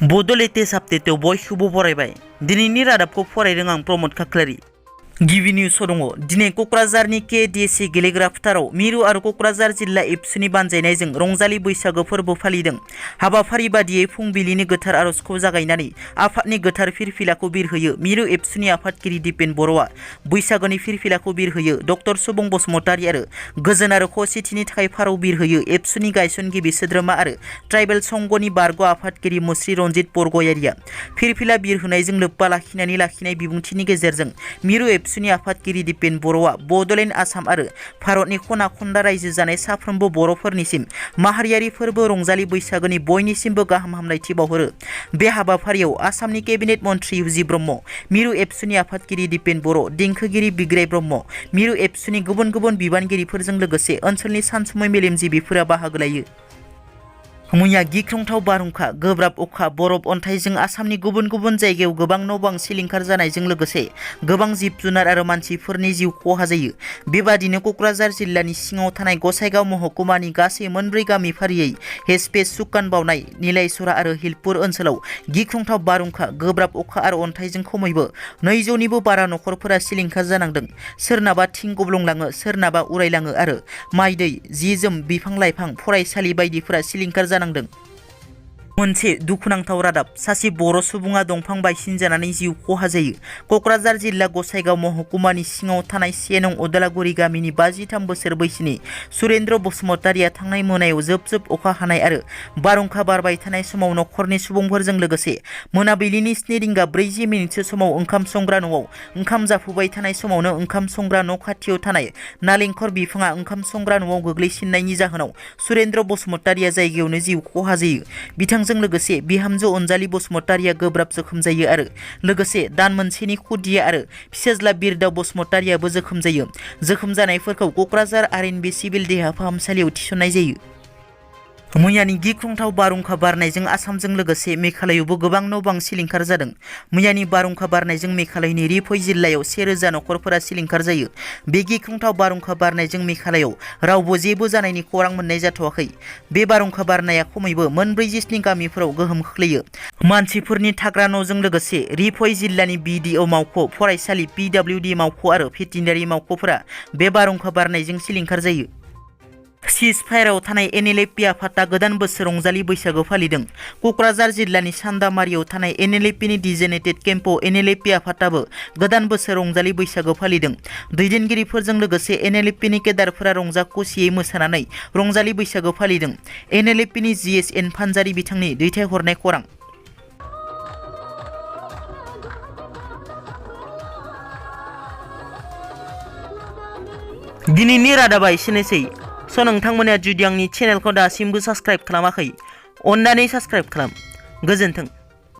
Bodo latest update बयखौबो बरायबाय। दिनैनि रादाबखौ फरायदों आं प्रमद खाख्लारि। गिबि निउसआव दङ दिनै कक्राझारनि केडिएसि गेलेग्रा फोथाराव मिरु आरो कक्राझार जिल्ला एबसुनि बानजायनायजों रंजालि बैसागो फोरबो फालिदों। हाबाफारि बादियै फुंबिलिनि गोथार आर'जखौ जागायनानै आफादनि गोथार फिरफिलाखौ बिरहोयो। मिरु एबसुनि आफादगिरि दिपेन बर'आ बैसागोनि फिरफिलाखौ बिरहोयो। डक्टर सुबुं बसुमतारी आरो गोजोन आरो खौसेथिनि थाखाय फारौ बिरहोयो। एबसुनि गायसनगिरि सोद्रोमा आरो ट्राइबेल संघनि बारग' आफादगिरि मुस्रि रनजित बरगयारिया फिरफिला बिरहोनायजों लोब्बा लाखिनाय बिबुंथिनि गेजेरजों मिरु एबसुनि आफादगिरि दिपेन बर'आ बड'लेण्ड आसाम आरो भारतनि खना खनला रायजो जानाय साफ्रोमबो बर'फोरनिसिम माहारियारि फोरबो रंजालि बैसागोनि बयनिसिमबो गाहाम हामलायथि बावहरो। बे हाबाफारियाव आसामनि केबिनेट मन्त्रि इउजि ब्रह्म, मिरु एबसुनि आफादगिरि दिपेन बर', देंखोगिरि बिग्राय ब्रह्म, मिरु एबसुनि गुबुन गुबुन बिबानगिरिफोरजों लोगोसे ओनसोलनि सानसुमै मेलेमजिबिफोरा बाहागो लायो। मैया गिख्रंथाव बारहुंखा, गोब्राब अखा, बरफ अन्थाइजों आसामनि गुबुन गुबुन जायगायाव गोबां न' बां सिलिंखार जानायजों लोगोसे गोबां जिब जुनार आरो मानसिफोरनि जिउ खहा जायो। बेबादिनो कक्राझार जिल्लानि सिङाव थानाय गसाइगाव महकुमानि गासै मोनब्रै गामि फारियै हेसपेस, सुकानबावनाय, नीलायसरा आरो हिलपुर ओनसोलाव गिख्रंथाव बारहुंखा, गोब्राब अखा आरो अन्थाइजों खमैबो 200निबो बारा नखरफोरा सिलिंखार जानांदों। सोरनाबा थिं गब्लंलाङो, सोरनाबा उरायलाङो आरो माइ दै, जि जोम, बिफां लाइफां, फरायसालि बायदिफोरा सिलिंखार जानांदों। मोनसे दुखुनांथाव रादाब, सासे बर' सुबुङा दंफां बायसिन जानानै जिउ खहा जायो। कक्राझार जिल्ला गसाइगाव महकुमानि सिङाव थानाय 1 नं उदालागुरि गामिनि 53 बोसोर बैसोनि सुरेन्द्र बसुमतारीया थांनाय मोनायाव जोब अखा हानाय आरो बारहुंखा बारबाय थानाय समाव नखरनि सुबुंफोरजों लोगोसे मोनाबिलिनि 7 रिंगा 40 मिनिटसो समाव ओंखाम संग्रा न'आव ओंखाम जाफुबाय थानाय समावनो ओंखाम संग्रा न' खाथियाव थानाय नालेंखर बिफाङा ओंखाम संग्रा न'आव गोग्लैसिननायनि जाहोनाव सुरेन्द्र बसुमतारीया जायगायावनो जिउ खहा जायो। बिथांजों लोगोसे बिहामजो अनजालि बसुमतारीया गोब्राब जोखोम जायो आरो लोगोसे दान मोनसेनि खुदिया आरो फिसाज्ला बिरदाव बसुमतारीयाबो जोखोम जायो। जोखोम जानायफोरखौ कक्राझार आर.एन.बि सिभिल देहा फाहामसालियाव थिसननाय जायो। मैयानि गिख्रंथाव बारहुंखा बारनायजों आसामजों लोगोसे मेघालयआवबो गोबां न' बां सिलिंखार जादों। मैयानि बारहुंखा बारनायजों मेघालयनि रिफय जिल्लायाव 1000 नखरफोरा सिलिंखार जायो। बे गिख्रंथाव बारहुंखा बारनायजों मेघालयआव रावबो जेबो जानायनि खौरां मोननाय जाथ'वाखै। बे बारहुंखा बारनाया खमैबो 4 गामिफोराव गोहोम खोख्लैयो। मानसिफोरनि थाग्रा न'जों लोगोसे रिफय जिल्लानि बिडिअ मावख', फरायसालि, पिडब्लिउडि मावख' आरो भेटेरिनारि मावख'फोरा बे बारहुंखा बारनायजों सिलिंखार जायो। सिजफायाराव थानाय NLFB आफादा गोदान बोसोर रंजालि बैसागो फालिदों। कक्राझार जिल्लानि सान्दामारियाव थानाय NLFBनि डिजेनेटेड केम्पआव NLFB आफादाबो गोदान बोसोर रंजालि बैसागो फालिदों। दैदेनगिरिफोरजों लोगोसे NLFBनि केडारफोरा रंजा खुसियै मोसानानै रंजालि बैसागो फालिदों। NLFBनि GSN फानजारि बिथांनि दैथायहरनाय खौरां। दिनैनि रादाबा एसेनोसै। नोंथांमोना जुदि आंनि चेनेलखौ दासिमबो साबस्क्राइब खालामाखै, अन्नानै साबस्क्राइब खालाम। गोजोन्थों।